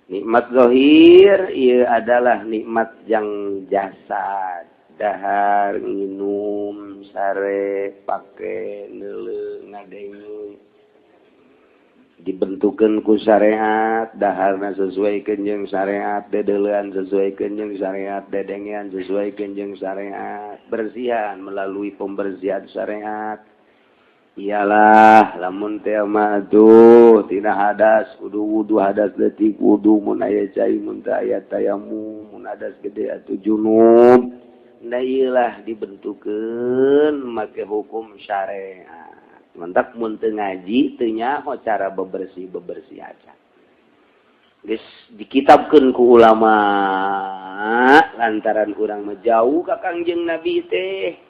Nikmat zahir ieu adalah nikmat yang jasad, dahar, nginum, sare, pake, neuleu, ngadenge, dibentukeun ku syariat. Daharna sesuai jeung syariat, dedeleuan sesuai jeung syariat, dedengean sesuai jeung syariat, bersihan melalui pembersihan syariat. Iyalah, lamun teh mah tuh tina hadas kudu wudu, hadas leutik wudu, mun aya cai, mun teu aya tayamum, mun hadas gede atuh junub. Nah, iyalah dibentukeun make hukum syariat. Mantak mun teu ngaji teu nyaho cara bebersih bebersih aja. Geus dikitabkeun ku ulama, lantaran urang mah jauh ka Kangjeng Nabi teh.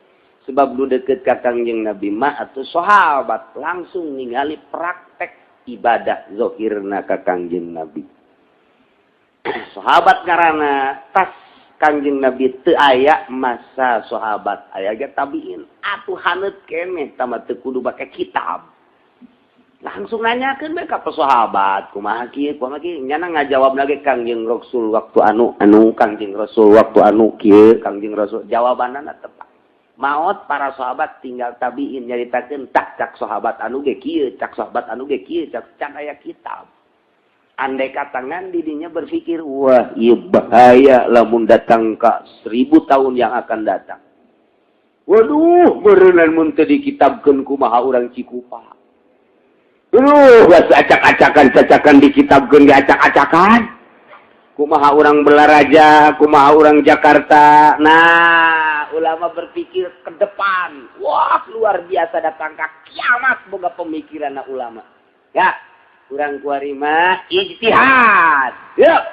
Sebab nu deket ka Kangjeng Nabi mah atau sahabat, langsung ningali praktek ibadah zohirna ka Kangjeng Nabi. Sahabat karena tas Kangjeng Nabi teu aya, masa sahabat aya ge tabiin atuh haneut keneh, tama teu kudu make kitab, langsung nanyakeun bae ka sahabat, kumaha kieu, kumaha kieu. Nyana ngajawab lagi, Kangjeng Rasul waktu anu anu, Kangjeng Rasul waktu anu kieu, Kangjeng Rasul jawabanana tepat. Maot para sahabat, tinggal tabiin nyaritakeun, tak cak sahabat anu ge kieu, cak sahabat anu ge kieu, cak can aya kitab. Andai kata ngan didinya berpikir, wah, ieu bahaya lamun datang ke 1000 tahun yang akan datang. Waduh, berenang mun teu dikitabkeun, kumaha urang Cikupa? Aduh, geus acak-acakan cacakan, dikitabkeun diacak-acakan. Kumaha urang Balaraja, kumaha urang Jakarta? Nah, ulama berpikir ke depan. Wah, luar biasa, datang ke kiamat boga pemikiran ulama. Ya, kurang kuari mah ijtihad. Yuk.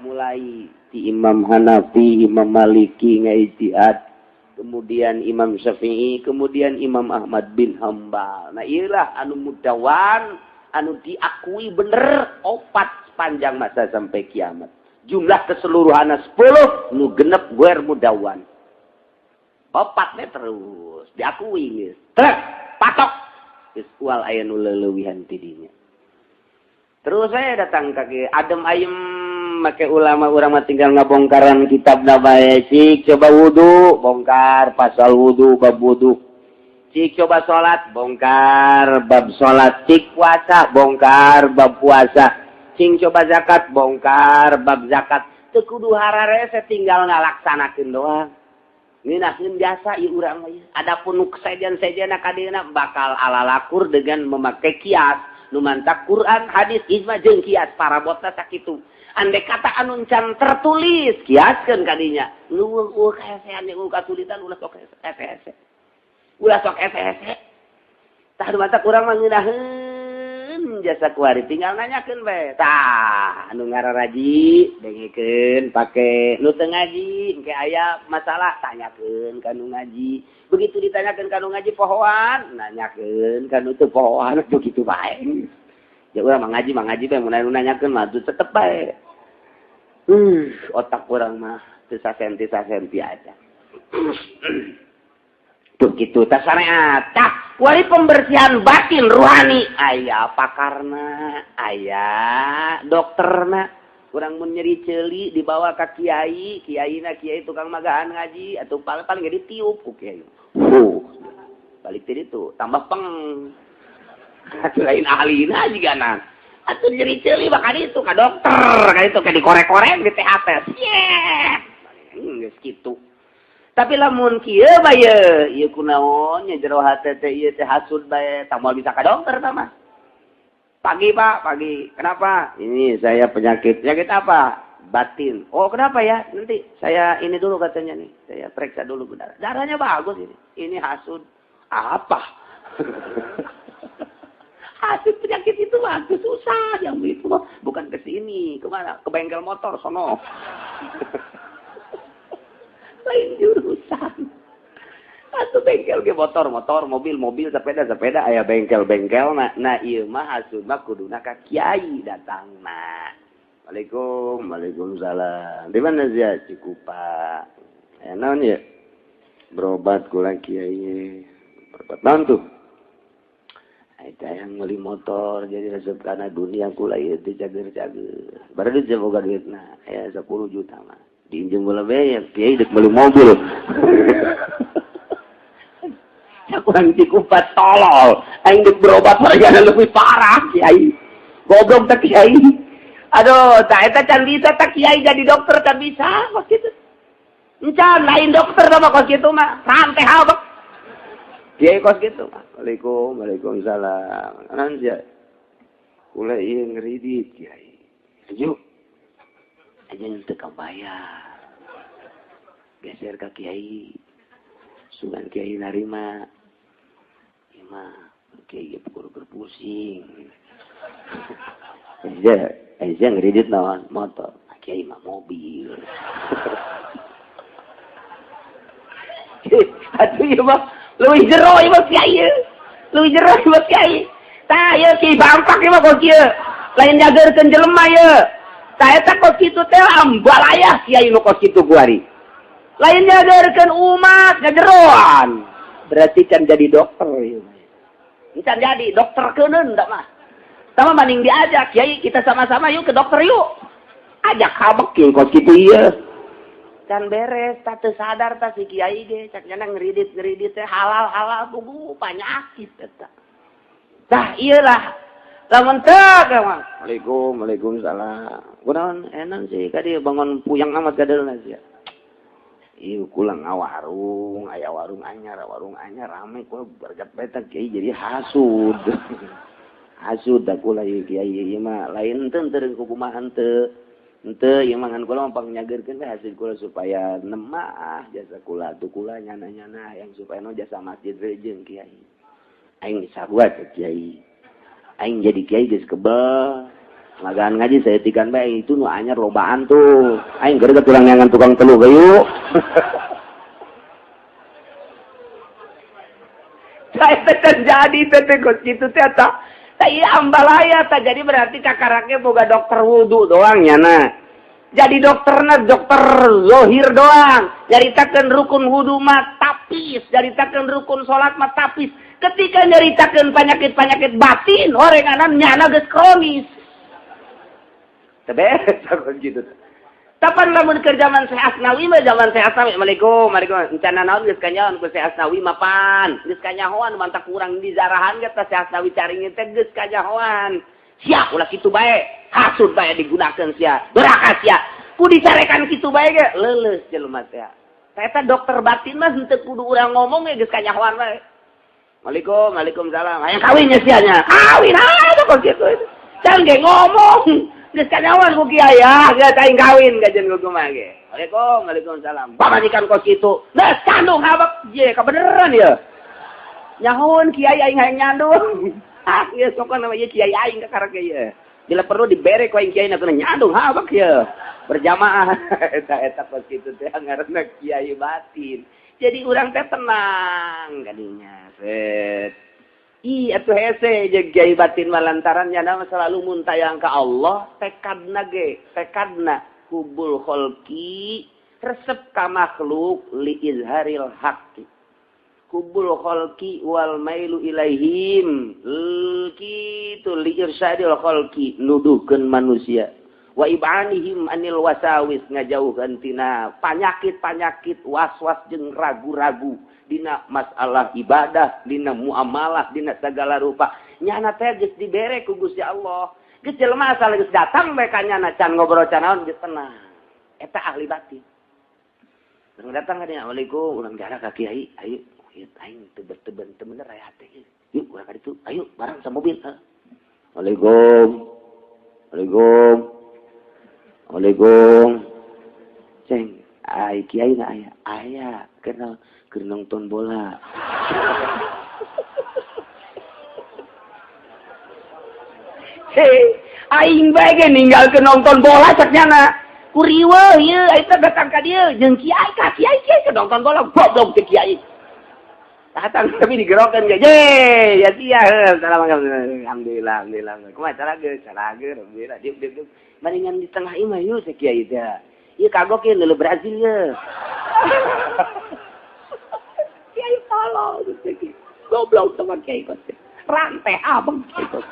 Mulai di Imam Hanafi, Imam Maliki ngaijtihad, kemudian Imam Syafi'i, kemudian Imam Ahmad bin Hambal. Nah, iyalah anu mudawan, anu diakui bener opat sepanjang masa sampai kiamat. Jumlah keseluruhan 10, nu genep guer mudawan. Opatnya terus diakui geus. Trek, patok. Geus ual aya nu leulewihan tidinya. Terus saya datang ke adem ayem make ulama, urang mah tinggal ngabongkaran kitab bae. Cik coba wudu, bongkar pasal wudu, bab wudu. Cik coba salat, bongkar bab salat. Cik puasa, bongkar bab puasa. Cing coba zakat, bongkar bab zakat. Teu kudu hararese, tinggal ngalaksanakeun doang. Ngeunaheun jasa ieu urang mah. Adapun nu sejen-sejenna kadieuna bakal ala lakur dengan memakai kias. Nu mantak Quran, hadis, ijma jeung kias parabotna sakitu. Andai kata anu can tertulis, kiaskeun kadinya. Nu eueuh kaesean, eueuh kasulitan, ulah sok hese. Ulah sok hese. Tah, nu mantak urang mah ngeunaheun jasa kuari, tinggal nanyakeun bae. Tah, anu ngararaji dengekeun pake, nu teu ngaji engke aya masalah tanyakeun ka nu ngaji. Begitu ditanyakeun ka nu ngaji pohoan, nanyakeun ka nu teu pohoan, begitu bae. Ya urang mah ngaji bae, mun anu nanyakeun mah tetep bae. Otak urang mah teu sasenti-sasenti aja. Tuh gitu, tas syariat. Tah, wali pembersihan batin ruhani aya pakarna, aya dokterna. Kurang mun nyeri ceuli dibawa ka kiai, kiaina kiai tukang magahan ngaji atau paling paling ditiup ku kiai. Balik tadi itu tambah peng. Atuh lain ahlina juga nah. Atuh nyeri ceuli bakal itu ka dokter, ka itu ka dikorek-korek di THT. Yeah. Geus kitu. Tapi lamun kieu bae ieu kunaon nya jero hate teh, ieu teh hasud bae, tah moal bisa ka dokter tah mah. Pagi, Pak, pagi. Kenapa? Ini saya penyakit. Penyakit apa? Batin. Oh, kenapa ya? Nanti saya ini dulu katanya nih. Saya periksa dulu darah. Darahnya bagus ini. Ini hasud. Apa? Hasud penyakit itu bagus, susah yang itu bukan ke sini, kemana? Ke bengkel motor sono. Lain jurusan. Atau bengkel ke motor, motor, mobil, mobil, sepeda, sepeda, aya bengkel-bengkel. Nah, nah ieu mah hasud mah kuduna ka kiai datang nah. Waalaikum, waalaikumsalam. Di mana sih Cikupa? Ya naon ya? Berobat kula, kiai. Berobat naon tuh? Eta yang meuli motor jadi resep kana dunia kula ieu teh cager-cager. Baru duit boga duitna aya 10 juta mah. Diinjem bola bae kiai deuk meuli mobil. Kurang cikupat tolol. Aing deuk berobat hargana leuwih parah kiai. Goblok teh kiai. Aduh, tah eta can bisa tah kiai jadi dokter can bisa kos kitu. Encan lain dokter mah kos kitu mah. Rantai habek. Kiai kos kitu mah. Waalaikum, waalaikumsalam. Naon sia? Kula ieu ngeridit kiai. Ayo. Aja teu kabayar. Geser ka kiai. Sugan kiai narima. Ieu mah kiai ge kudu berpusing. Aja, aja ngeridit naon motor. Kiai mah mobil. Atuh ieu mah leuwih jero ieu mah kiai. Leuwih jero ieu mah kiai. Tah ieu kiai bangpak ieu mah kos kieu. Lain jageurkeun jelema ieu. Tah eta kos kitu teh ambalayah kiai nu kos kitu kuari. Lain jageurkeun umat ngajeroan. Berarti can jadi dokter ieu mah. Can jadi dokter keuneun da mah. Sama maning diajak kiai kita sama-sama yuk ke dokter yuk. Ajak habek kieu kos kitu ieu. Can beres, tak teu sadar ta si kiai ge, cak nyana ngeridit-ngeridit teh halal-halal pugu panyakit eta. Tah ieu lah. Lamun teu mah. Waalaikum, waalaikumsalam. Kunaon enak sih ka dieu bangun puyang amat kadeulna sia. Ieu kula ngawarung, aya warung anyar rame kula bergat bae tah kiai jadi hasud. Hasud da kula ieu kiai ieu mah lain teu teu kumaha teu. Henteu ieu mah ngan kula mah pangnyageukeun we hasil kula supaya nemah jasa kula tuh kula nyana-nyana yang supaya no jasa masjid rejeung kiai. Aing sarua teh kiai. Aing jadi kiai geus kebel. Magaan ngaji saya tikan bae itu nu anyar lobaan tuh. Aing geureuh tukang nyangan tukang telu gayu. Saya teh jadi teh kos kitu teh eta. Tah ieu ambalaya tah jadi berarti kakaraknya boga dokter wudu doang nyana. Jadi dokterna dokter zohir doang. Nyaritakeun rukun wudu mah tapis, nyaritakeun rukun salat mah tapis. Ketika nyaritakeun penyakit-penyakit batin, orenganan nyana geus kronis. Teu beres gitu. Tapan lamun keur zaman Syekh Asnawi mah zaman Syekh Asnawi, Assalamualaikum, waalaikumsalam. Encana naon geus kanyahoan ku Syekh Asnawi mapan. Geus kanyahoan mantak kurang dizarahan ge teh Syekh Asnawi caringin teh geus kanyahoan. Sia ulah kitu bae, hasud bae digunakeun sia. Doraka sia. Ku dicarekan kitu bae ge leuleus jelema teh. Eta dokter batin mah henteu kudu urang ngomong ge geus kanyahoan bae. Waalaikum, waalaikumsalam. Hayang kawin nya sia nya. Kawin ah kok kitu. Can ge ngomong. Geus kanyahoan ku kiai ah, geus aing kawin gajen ku kumaha ge. Waalaikum, waalaikumsalam. Pamajikan kos kitu. Geus kandung habek ye kabeneran ye. Nyahoan kiai aing hayang nyandung. Ah, geus sokon nama ieu kiai aing ka karek ye. Bila perlu dibere ku aing kiai na nyandung habek ye. Berjamaah eta eta kos kitu teh ngaranna kiai batin. Jadi urang teh tenang kadinya. Set. Ih, atuh hese jeung kiai batin mah lantaran nyana selalu muntayang ka Allah, tekadna ge, tekadna hubul kholqi resep ka makhluk li izharil haqqi. Hubul kholqi wal mailu ilaihim kitu li irsyadil kholqi nuduhkeun manusia. Wa ibanihim anil wasawis ngajauhkeun tina panyakit-panyakit was-was jeung ragu-ragu dina masalah ibadah, dina muamalah, dina segala rupa. Nyana teh geus dibere ku Gusti Allah. Geus jelema asal geus datang bae ka nyana can ngobrol can naon geus tenang. Eta ahli batin. Urang datang ka dinya, Assalamualaikum, urang jarak ka kiai, ayo, ieu aing teu teu bener aya hate ieu. Yuk urang ka ditu, ayo bareng sa mobil. Assalamualaikum. Assalamualaikum. Assalamualaikum. Ceng, ai kiai na aya, aya kenal keur nonton bola. Hei, aing bae ge ninggalkeun nonton bola cek nyana. Ku riweuh ieu eta datang ka dieu jeung kiai ka kiai kiai keur nonton bola goblok teh kiai. Datang tapi digerokeun ge. Ye, ya sia heuh, alhamdulillah, alhamdulillah. Kumaha cara ge? Cara ge, alhamdulillah. Diuk diuk diuk. Maningan di tengah imah yeuh teh kiai teh. Ieu kagok ieu leuleuh Brazil ye. Kiai tolong goblok sama kiai kos. Rantai abang gitu.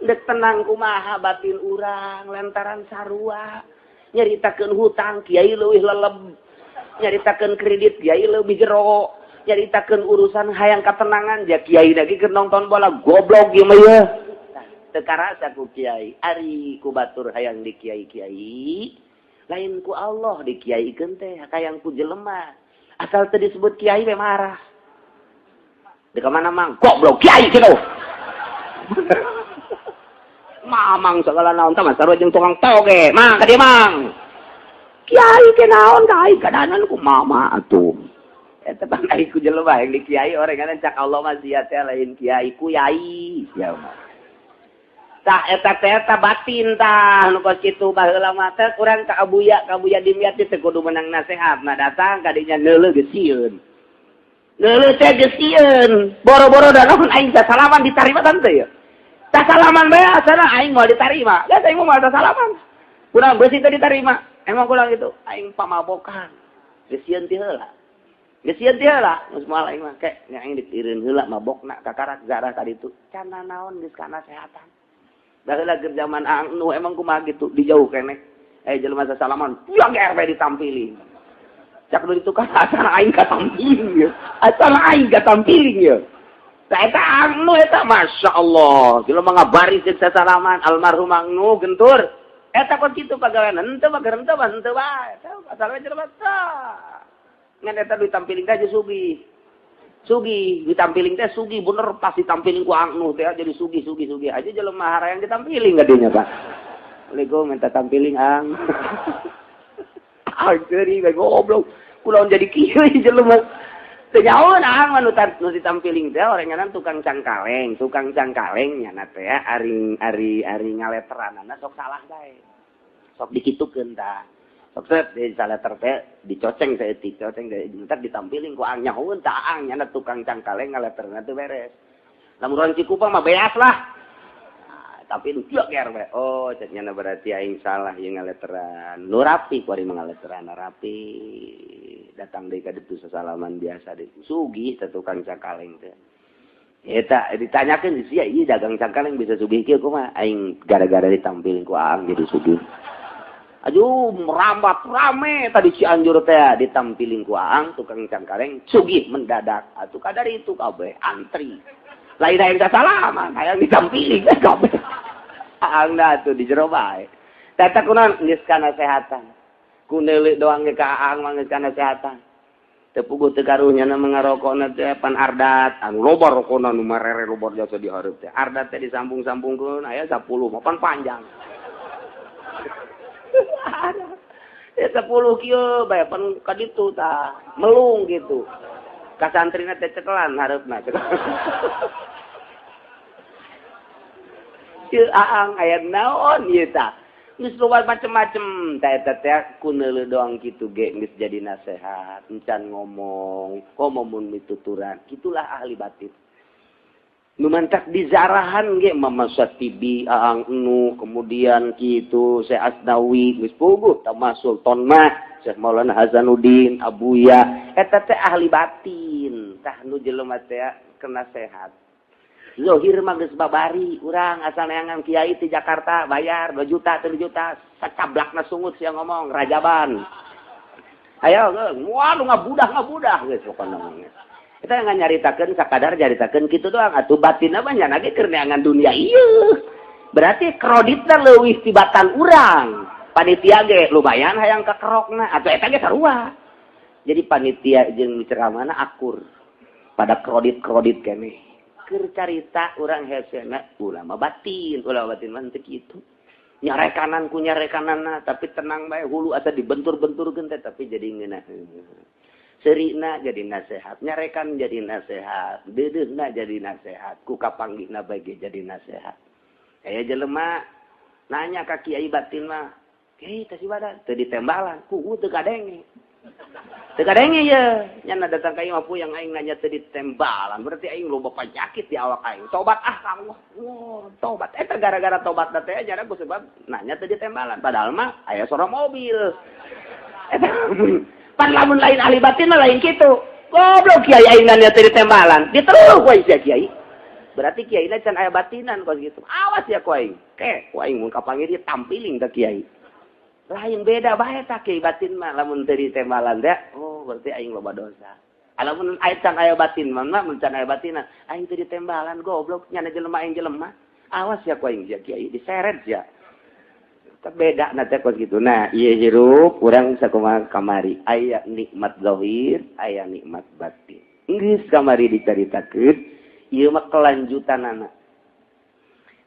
Dek tenang kumaha batin urang lantaran sarua nyaritakeun hutang kiai leuwih leleb, nyaritakeun kredit kiai leuwih jero, nyaritakeun urusan hayang katenangan ja kiai lagi keur nonton bola, goblok ieu mah ye. Teu karasa ku kiai. Ari ku batur hayang di kiai-kiai, lain ku Allah di kiaikeun teh, hayang ku jelema. Asal teu disebut kiai we marah. Di mana, Mang? Goblok kiai kitu. Mamang segala naon tah sarua jeung tukang toge. Mang ka dieu, Mang. Kiai ke naon ka aing kadanan ku mama atuh. Eta pan ai ku jelema yang di kiai orang kan cak Allah mah sia teh lain kiai, ku yai sia mah. Tah, eta teh eta batin tah nu kos kitu. Baheula mah teh urang ka Abuya Dimyati teh kudu menang nasehat. Nah, datang ka dinya neuleuh geus sieun. Neuleuh teh geus sieun. Boro-boro da naon aing salaman ditarima tante ya. Tak salaman bae asana aing moal ditarima. Geus aing moal salaman. Kurang beusi teh ditarima. Emang kurang itu aing pamabokan. Geus sieun ti heula. Geus sieun ti heula. Geus moal aing mah kek nya aing ditireun heula mabokna kakarak zarah ka ditu. Can naon geus kana sehatan. Baheula keur zaman anu emang kumaha gitu dijauh keneh. Eh, jelema salaman, yang RW ditampiling. Cak nu ditukar asal aing katampiling ya. Asal aing katampiling ya. Tah, eta anu eta Masya Allah. Jelema ngabaris jeung sasalaman almarhum anu gentur. Eta kok kitu pagawean henteu mah henteu mah henteu bae. Eta asal we jelema tah. Ngan eta ditampiling teh sugih. Sugih, ditampiling teh sugih bener, pas ditampiling ku anu teh jadi sugih sugih sugih aja jelema harayang ditampiling gadinya, Pak. Assalamualaikum, minta tampiling ang. Angkeuri goblok. Kulaon jadi kieu jelema. Teu nyaho ang nu nu ditampiling teh orenganan tukang cangkaleng, tukang cangkaleng nya teh ari ari ari ngaleteranana sok salah bae. Sok dikitukeun tah. Sok set di saleter teh dicoceng saeutik, coceng teh ditampiling ku ang, nyahoeun tah ang nya tukang cangkaleng ngaleterna teu beres. Lamun urang Cikupang mah beas lah. Nah, tapi nu kieu ger we. Oh, cek nya berarti aing salah ieu ngaleteran. Nu rapi ku ari ngaleteran rapi. Datang deui ka ditu sasalaman biasa deui. Sugih teh tukang cangkaleng teh. Eta ditanyakeun sia ieu dagang cangkaleng bisa sugih kieu kumaha? Aing gara-gara ditampiling ku aang jadi sugih. Aduh, merambat rame tadi Cianjur teh ditampiling ku aang tukang cangkaleng sugih mendadak. Atuh kadar itu kabeh antri. Lain hayang salaman, hayang ditampiling kabeh. Aang dah tuh di jero bae. Tata kunaon geus kana sehatan. Ku neuleuk doang ge ka aang mah geus kana sehatan. Teu puguh teu karunya na ngarokona teh pan ardat anu loba rokona nu marere loba jasa di hareup teh. Ardat teh disambung-sambungkeun aya 10 mah pan panjang. Ya 10 kieu bae pan ka ditu tah melung gitu. Ka santrina teh cekelan hareupna. Ieu aang aya naon ieu tah. Geus loba macem-macem tah eta teh ku neuleuh doang kitu ge geus jadi nasehat, encan ngomong, komo mun mituturan. Kitulah ahli batin. Nu mantak dizarahan ge Mama Satibi, Aang Nu, kemudian kitu Syekh Asnawi geus puguh tama Sultan mah Syekh Maulana Hasanuddin Abuya eta teh ahli batin. Tah, nu jelema teh kena sehat. Zohir mah geus babari urang asal neangan kiai di Jakarta bayar 2 juta, 3 juta, sacablakna sungut sia ngomong rajaban. Ayo, waduh, ngabudah ngabudah geus pokona mah. Kita nggak nyaritakeun sakadar nyaritakeun kitu doang atuh batin mah nya ge keur neangan dunia ieu. Berarti kreditna leuwih tibatan urang. Panitia ge lumayan hayang kakerokna atuh eta ge sarua. Jadi panitia jeung ceramahna akur pada kredit-kredit keneh. Keur carita urang hesena ulama batin mah teu kitu. Nyarekanan ku nyarekanana tapi tenang bae hulu asa dibentur-benturkeun teh tapi jadi ngeunah. Serina jadi nasehat, nyarekan jadi nasehat, deudeuhna jadi nasehat, ku kapanggihna bae ge jadi nasehat. Aya jelema nanya ka kiai batin mah, "Kiai teh ibadah teu ditembalan, ku teu kadenge." Teu kadenge ye, nya datang ka imah puyang aing nanya teu ditembalan, berarti aing loba penyakit di awak aing. Tobat ah ka Allah. Wah, tobat. Eta gara-gara tobat teh nya ku sebab nanya teu ditembalan, padahal mah aya suara mobil. Eta pan lamun lain ahli batin mah lain kitu. Goblok kiai aing nanya teu ditembalan, diteluh ku sia kiai. Berarti kiai can aya batinan kos gitu. Awas ya ku aing. Ke, ku aing mun kapanggih dia tampiling ka kiai. Lain beda bae tah kiai batin mah lamun teu ditembalan teh. Oh, berarti aing loba dosa. Lamun aya can aya batin mah, mun can aya batinan, aing teu ditembalan goblok nyana jelema aing jelema. Awas ya ku aing ya kiai diseret ya. Beda na teh kos gitu. Nah, ieu hirup urang sakumaha kamari aya nikmat zahir, aya nikmat batin. Geus kamari dicaritakeun. Ieu mah kelanjutanana.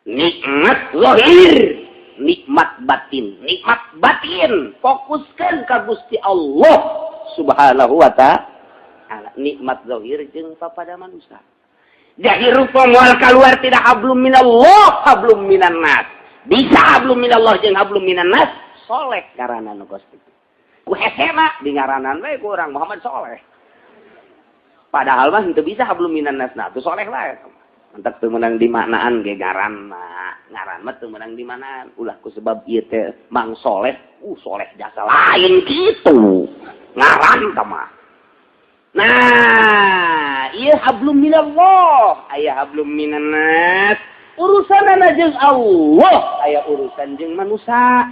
Nikmat zahir, nikmat batin. Nikmat batin fokuskeun ka Gusti Allah Subhanahu wa Ta'ala. Nikmat zahir jeung papada manusia. Hirup moal keluar tidak hablum minallah, hablum minan nas. Bisa hablum minallah jeung hablum minan nas, soleh ngaranna nu kos kitu. Ku hesena di ngaranan we ku urang Muhammad Soleh. Padahal mah henteu bisa hablum minan nas, nah tuh soleh lah. Mantak teu meunang dimaknaan ge ngaran mah. Ngaran mah teu meunang dimaknaan. Ulah ku sebab ieu teh Mang Soleh, soleh jasa lain kitu. Ngaran ka mah. Nah, ieu hablum minallah, aya hablum minan nas. Urusanana jeung Allah, aya urusan jeung manusia.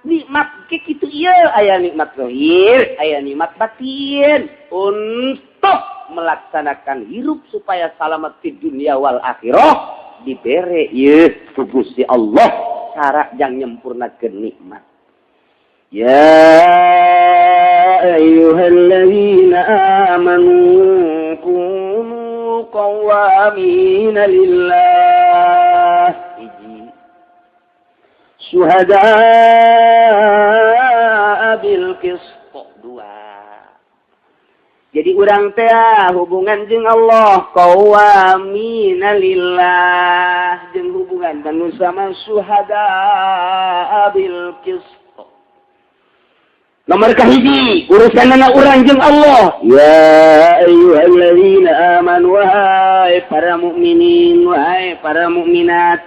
Nikmat ke kitu ieu, aya nikmat zahir, aya nikmat batin. Untuk melaksanakan hirup supaya selamat di dunia wal akhirah dibere ieu ku Gusti Allah cara jang nyempurnakeun nikmat. Ya ayyuhalladzina amanu kunu qawwamina lillah hiji syuhada'a bil qist dua. Jadi urang teh hubungan jeung Allah qawwamina lillah jeung hubungan manusia mah syuhada'a bil qist. Nomor kahiji urusanana urang jeung Allah. Ya ayyuhalladzina amanu, wahai para mukminin, wahai para mukminat,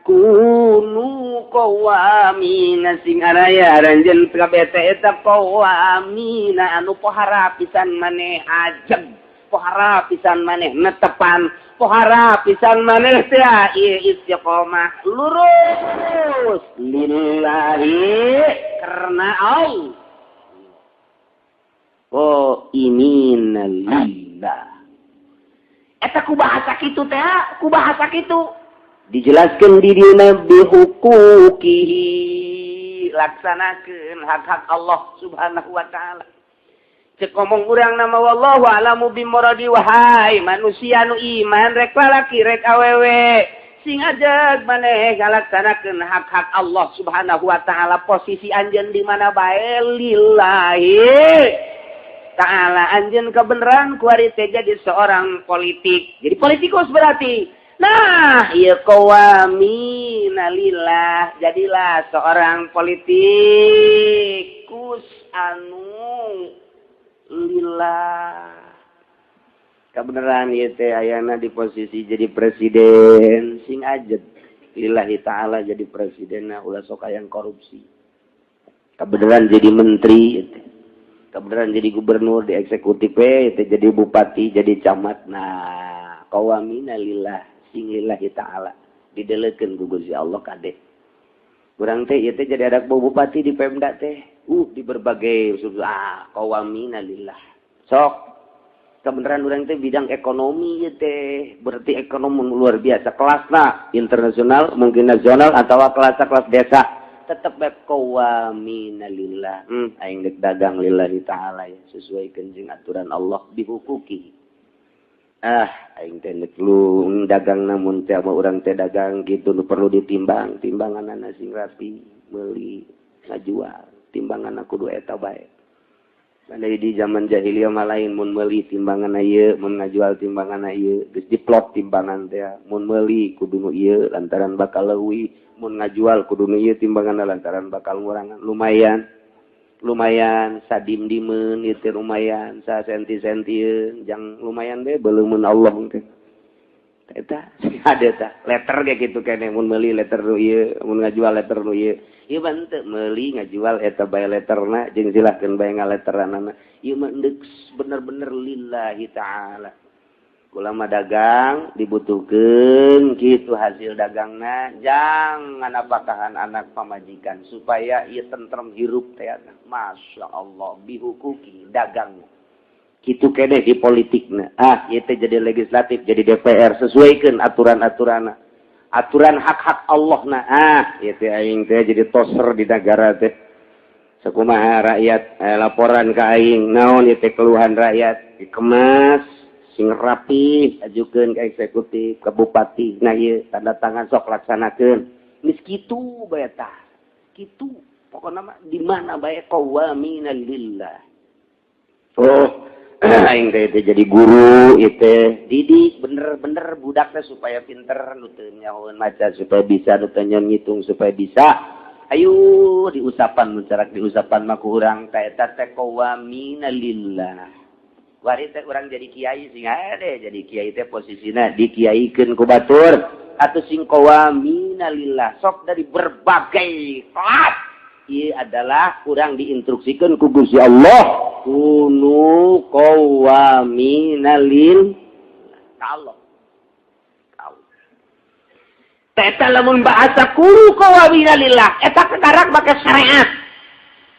kunu qawwamina sing araya aranjeun kabeh teh eta qawwamina anu pohara pisan maneh ajeg, pohara pisan maneh netepan, pohara pisan maneh teh ieu istiqomah lurus lillahi karena Allah. Oh imina lillah eta ku bahasa kitu teh, ku bahasa kitu dijelaskan di dina bihuquqihi laksanakeun hak-hak Allah Subhanahu wa Ta'ala. Cek ngomong urang nama wallahu a'lamu bimuradi, wahai manusia nu iman rek lalaki rek awewe sing ajeg maneh ngalaksanakeun hak-hak Allah Subhanahu wa Ta'ala, posisi anjeun di mana bae lillahi ta'ala. Anjeun kebenaran kuari teh jadi seorang politik, jadi politikus berarti. Nah, ieu qawwamina lillah, jadilah seorang politikus anu lillah. Kebenaran ieu teh ayana di posisi jadi presiden sing ajeg lillahi ta'ala jadi presiden, nah ulah sok hayang korupsi. Kebenaran jadi menteri ieu teh. Kebenaran jadi gubernur di eksekutif itu jadi bupati, jadi camat. Nah, qawwamina lillah sing lillahi ta'ala didelekeun ku Gusti Allah kade. Urang teh ieu teh jadi ada bupati di Pemda teh, di berbagai qawwamina lillah. Sok kebenaran urang teh bidang ekonomi ieu teh, berarti ekonomi luar biasa kelasna internasional, mungkin nasional atau kelas kelas desa. Tetep beb qawwamina lillah. Aing dek dagang lillahi ta'ala ya, sesuai jeung aturan Allah bihuquqi. Ah, aing teh dek lu dagang namun teh urang teh dagang gitu nu perlu ditimbang, timbanganana sing rapi, meuli ngajual, timbangan kudu eta bae. Andai di zaman jahiliyah mah lain, mun meuli timbangan ieu, mun ngajual timbangan ieu, geus diplot timbangan teh. Mun meuli kudu nu ieu lantaran bakal leuwih, mun ngajual kudu nu ieu timbangan lantaran bakal ngurangan. Lumayan. Lumayan sadim-dimeun ieu teh lumayan, sa senti-sentieun, jang lumayan be beuleumeun Allah teh. Eta ada tah letter kayak gitu kene, mun meuli letter nu ieu, mun ngajual letter nu ieu. Ieu mah henteu meuli ngajual eta bae letterna jeung silahkeun bae ngaletteranana. Ieu mah endek bener-bener lillahi ta'ala. Kula mah dagang dibutuhkeun kitu hasil dagangna jangan apakahan anak pamajikan supaya ieu tentrem hirup teh. Masya Allah, bihuquqi dagang kitu keneh di politikna. Ah, ieu teh jadi legislatif, jadi DPR, sesuaikan aturan-aturan, aturan hak-hak Allah. Nah, ah, ieu teh aing teh jadi toser di negara teh sakumaha rakyat laporan ke aing, naon ieu teh keluhan rakyat, dikemas sing rapi, ajukeun ke eksekutif, ke bupati. Nah, ieu tanda tangan, sok laksanakeun. Geus kitu bae tah, kitu pokokna mah di mana bae qawwamina lillah. Oh, aing teh jadi guru ieu teh didik bener-bener budaknya supaya pinter, nu teu nyahoeun maca supaya bisa, nu teu ngitung supaya bisa. Ayo diusapan, nu carak diusapan mah ku urang teh, eta teh qawwamina lillah. Wari teh urang jadi kiai sing deh, jadi kiai teh posisina dikiaikeun ku batur atau sing qawwamina lillah. Sok dari berbagai kelas ieu adalah kurang diinstruksikan ku Gusti Allah, kunu qawwamina lil Allah. Eta lamun bahasa kunu qawwamina lillah, eta kekarak make syariat,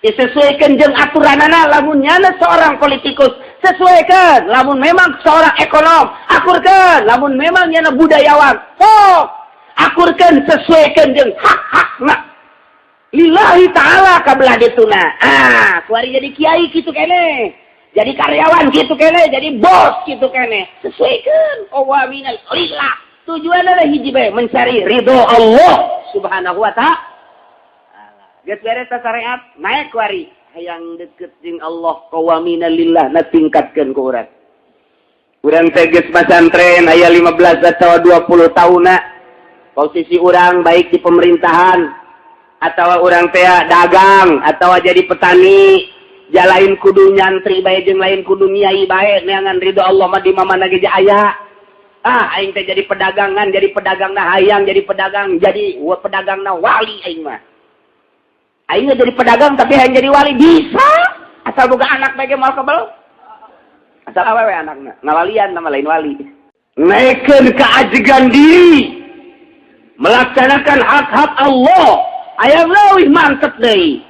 disesuaikan jeung aturanana. Lamun nyana seorang politikus, sesuaikan. Lamun memang seorang ekonom, akurkan. Lamun memang nyana budayawan, sok akurkan, sesuaikan jeung hak-hakna lillahi ta'ala kabelah dituna. Ah, kuari jadi kiai kitu kene, jadi karyawan kitu kene, jadi bos kitu kene, sesuaikan qawwamina lillah. Tujuan adalah hiji bae, mencari ridho Allah Subhanahu wa Ta'ala. Geus beres syariat, naik kuari hayang deket jeung Allah, qawwamina lillah na tingkatkeun ku urang. Urang teh geus masantren aya 15 atau 20 tahunna. Posisi urang baik di pemerintahan atau urang teh dagang atau jadi petani, jalain kudu nyantri bae jeung lain kudu nyai bae, neangan ridho Allah mah di mana ge aya. Ah, aing teh jadi pedagangan, jadi pedagang na hayang jadi pedagang, jadi pedagang na wali aing mah. Aing jadi pedagang tapi hayang jadi wali bisa, asal boga anak bae moal kebel. Asal awewe anakna ngawalian nama lain wali. Naikkeun keajegan diri melaksanakan hak-hak Allah, aya leuwih mantep deui,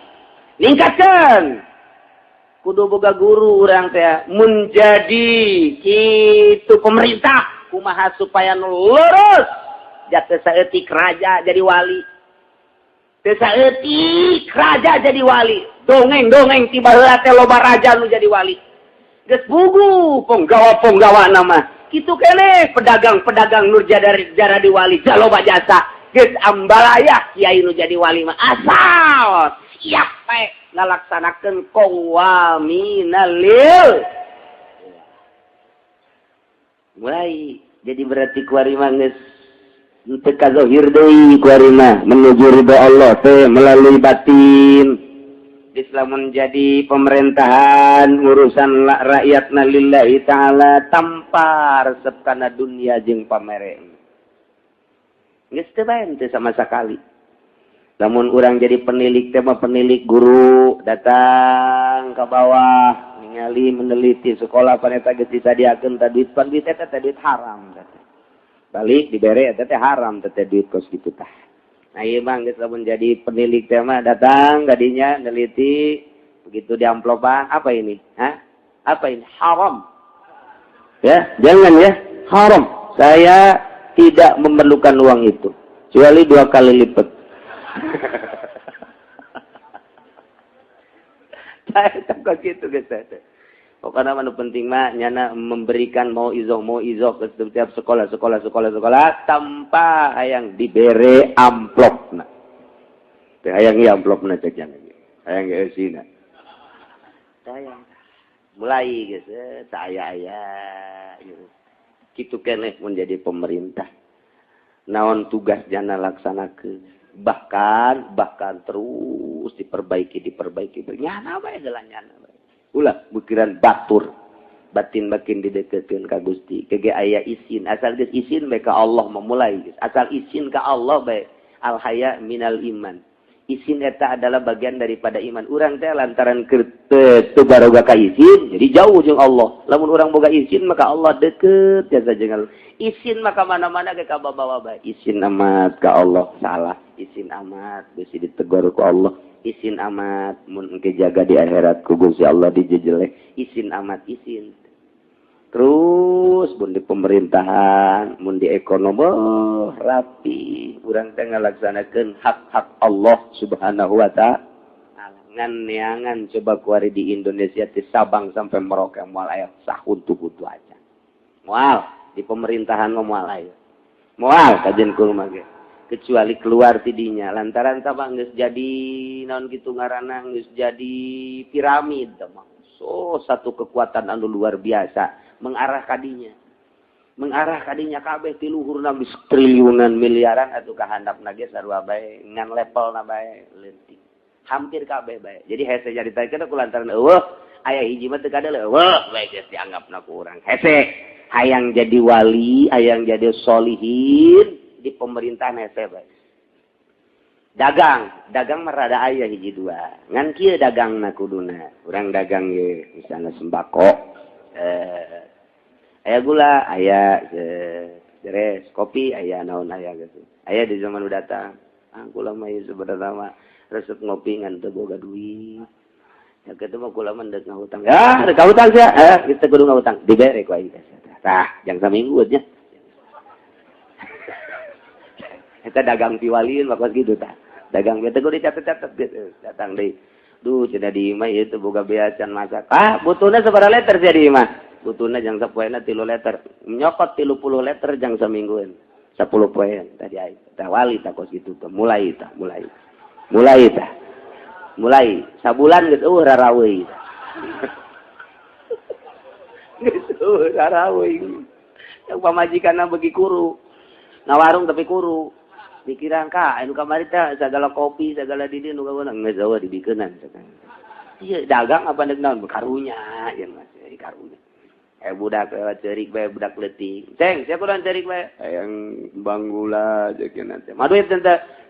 ningkatkeun kudu boga guru urang teh menjadi kitu pemerintah kumaha supaya nu lurus, jatuh saeutik raja jadi wali, teu saeutik raja jadi wali. Dongeng-dongeng tiba heula teh loba raja nu jadi wali, geus bugu penggawa-penggawa nama kitu kene. Pedagang-pedagang nu jara di wali jaloba jasa, geus ambalaya. Kiai nu jadi wali mah asal siap bae ngalaksanakeun qawwamina lil. Mulai jadi berarti kuari mah geus teu kazohir deui, kuari mah menuju ridho Allah teh melalui batin. Islam menjadi pemerintahan, urusan rakyat na lillahi ta'ala tanpa resep kana dunia jeung pamere, geus teu bae teu sama sekali. Lamun urang jadi penilik teh mah, penilik guru datang ke bawah, ningali, meneliti sekolah, paneta geus disadiakeun tah duit, pan duit eta teh duit haram teh. Balik dibere eta teh haram teh duit kos kitu tah. Nah, ieu mah geus lamun jadi penilik teh mah datang gadinya neliti, begitu di amplopan, apa ini? Hah? Apa ini? Haram. Ya, jangan ya. Haram. Saya tidak memerlukan uang itu. Kecuali dua kali lipat. Saya gitu guys. Pokoknya mana penting mah nyana memberikan mau izoh ke setiap sekolah, sekolah, sekolah, sekolah tanpa hayang dibere amplop nah. Teh hayang ieu amplopna, cek jangan. Hayang ge eusina. Hayang. Mulai geus saya aya gitu. Kitu keneh menjadi pemerintah. Naon tugas jana laksanakeun. Bahkan bahkan terus diperbaiki, diperbaiki, nyana bae heula, nyana bae. Ulah pikiran batur, batin makin dideketkeun ka Gusti kege aya isin, asal geus isin bae ka Allah memulai, asal isin ka Allah bae. Al haya minal iman. Isin eta adalah bagian daripada iman. Urang teh lantaran teu baroga ka isin, jadi jauh jeung Allah. Lamun urang boga isin, maka Allah deket jasa jeung Allah. Isin maka mana-mana ge kabawa bae. Isin amat ka Allah salah, isin amat bisi ditegur ku Allah. Isin amat mun engke jaga di akhirat ku Gusti Allah dijejeleh. Isin amat, isin. Terus mun di pemerintahan, mun di ekonomi, oh, rapi. Urang teh ngalaksanakeun hak-hak Allah Subhanahu wa Ta'ala. Ngan neangan coba kuari di Indonesia, di Sabang sampai Merauke, moal aya sahuntu-huntu aja. Moal di pemerintahan mah moal aya. Moal kajen kumaha ge. Kecuali keluar tidinya lantaran Sabang geus jadi naon kitu ngaranna, geus jadi piramid mah. So satu kekuatan anu luar biasa mengarah kadinya, mengarah kadinya kabeh ti luhurna geus triliunan, miliaran, atuh ka handapna ge sarua bae, ngan levelna bae leutik, hampir kabeh bae. Jadi hese nyaritakeun ku lantaran eueuh aya hiji mah teu kadeuleung, eueuh bae geus dianggapna ku urang hese. Hayang jadi wali, hayang jadi solihin di pemerintahan hese bae. Dagang, dagang mah rada aya hiji dua, ngan kieu dagangna kuduna. Urang dagang ye misalnya sembako, aya gula, aya beres, kopi aya, naon aya gitu. Aya di zaman udah datang, ah, kula mah ieu sebenarnya mah resep ngopi ngan teu boga duit ya, kitu mah kula mah deuk ngahutang. Ya deuk ngahutang sia, eh, kita kudu ngahutang, dibere ku aing. Tah, jang saminggu nya eta dagang piwalieun mah gitu. Tah, dagang teh kudu dicatet-catet gitu. Datang deui, duh, cenah di imah ieu teu boga beas, can masak. Ah, butuhna sabaraha liter sia di imah? Butuhna jang sapoena 3 liter. Nyokot 30 liter jang saminggueun, 10 poean tadi aing tah. Wali tah kos kitu tah. Mulai tah, mulai, mulai tah, mulai sabulan geus eueuh raraweuy, geus eueuh raraweuy. Yang pamajikanna bagi kuru ngawarung, tapi kuru pikiran ka anu kamari teh segala kopi segala di dieu nu kaweunang geus eueuh dibikeunan. Iya, dagang apa deuk naon, karunya ya mas, karunya. Eh, budak lewat cerik bae, budak leutik. Ceng, siapa kurang cerik bae? Hayang kembang gula jeung nanti. Mah duit teh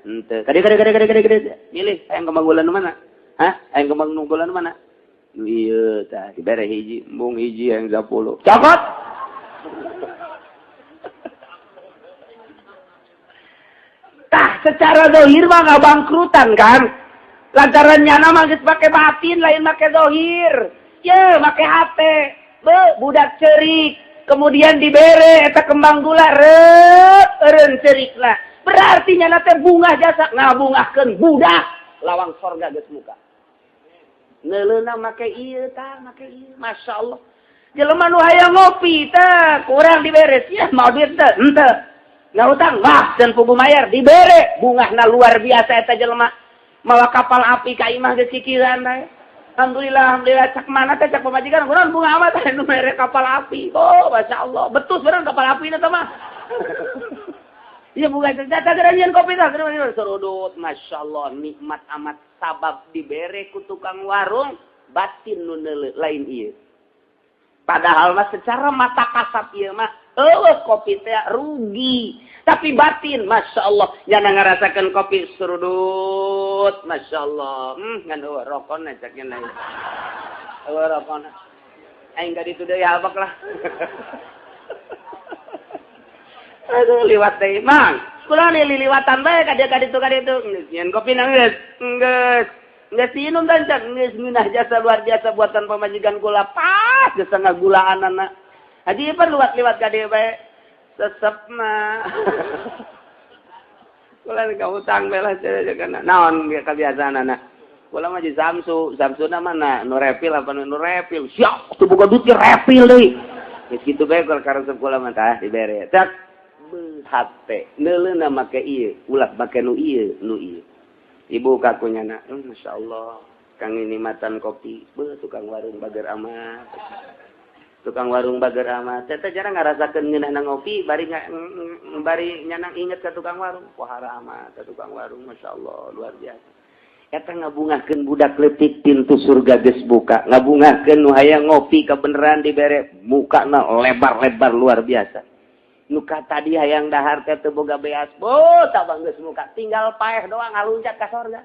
henteu. Kade kade kade kade kade kade. Milih hayang kembang gula nu mana? Hah? Hayang kembang nu gula nu mana? Nu ieu tah, dibere hiji, embung hiji hayang 10. Cokot. Tah, secara dohir mah nggak bangkrutan kan? Lantaran nyana mah geus make batin, lain make dohir. Ye, make hate. Be, budak cerik, kemudian dibere eta kembang gula, rep, eureun cerik lah. Berarti nyana teh bungah jasa ngabungahkeun budak, lawang sorga geus muka. Neuleuna make ieu tah, make ieu. Masya Allah. Jelema nu hayang ngopi teh kurang dibere, sia mau duit teh henteu. Ngahutang, wah, dan pugu mayar dibere, bungahna luar biasa eta jelema. Mawa kapal api ka imah geus kikiran teh. Alhamdulillah, alhamdulillah, cak mana teh, cak pamajikan, kurang bunga amat nu mere kapal api. Oh, masya Allah, betul bener kapal api na mah. Iya, bunga jatah geranjian kopi tah, serudut, masya Allah, nikmat amat sabab dibere ku tukang warung, batin nu lain ieu. Padahal mah secara mata kasat ieu mah eueuh kopi teh rugi. Tapi batin, masya Allah, jangan ngerasakan kopi serudut, masya Allah. Ngan eueuh rokona cak nya. Eueuh rokona. Aing ka ditu deui habak lah. Aduh, liwat deui, Mang. Kula nih liliwatan bae ka dieu, ka ditu, ka ditu. Geus nyeun kopi na geus. Geus. Geus minum dan cak geus ngeunah jasa luar biasa buatan pamajikan kula, pas geus ngagulaanana. Haji Ipar liwat-liwat ka dieu bae. Sesep mah. Kula ka utang bae lah kana. Naon kebiasaanana? Kula mah di Samsu, Samsuna mana? Nu refill apa nu refill? Siap, tuh boga duit refill deui. Geus kitu bae kalau karesep kula mah tah dibere. Tak hate neuleuna make ieu, ulah make nu ieu, nu ieu. Ibu kakunya na, Masya Allah, kang ini matan kopi, beuh, tukang warung bager amat. Tukang warung bager amat. Teh jarang ngarasakeun ngeunahna ngopi, bari bari nyanang inget ke tukang warung. Pohara amat ke tukang warung, Masya Allah, luar biasa. Eta ngabungahkeun budak leutik, pintu surga geus buka. Ngabungahkeun nu hayang ngopi kebeneran dibere, mukana lebar-lebar luar biasa. Nu tadi hayang dahar teh teu boga beas, bo tabang geus muka, tinggal paeh doang ngaluncat ka sorga.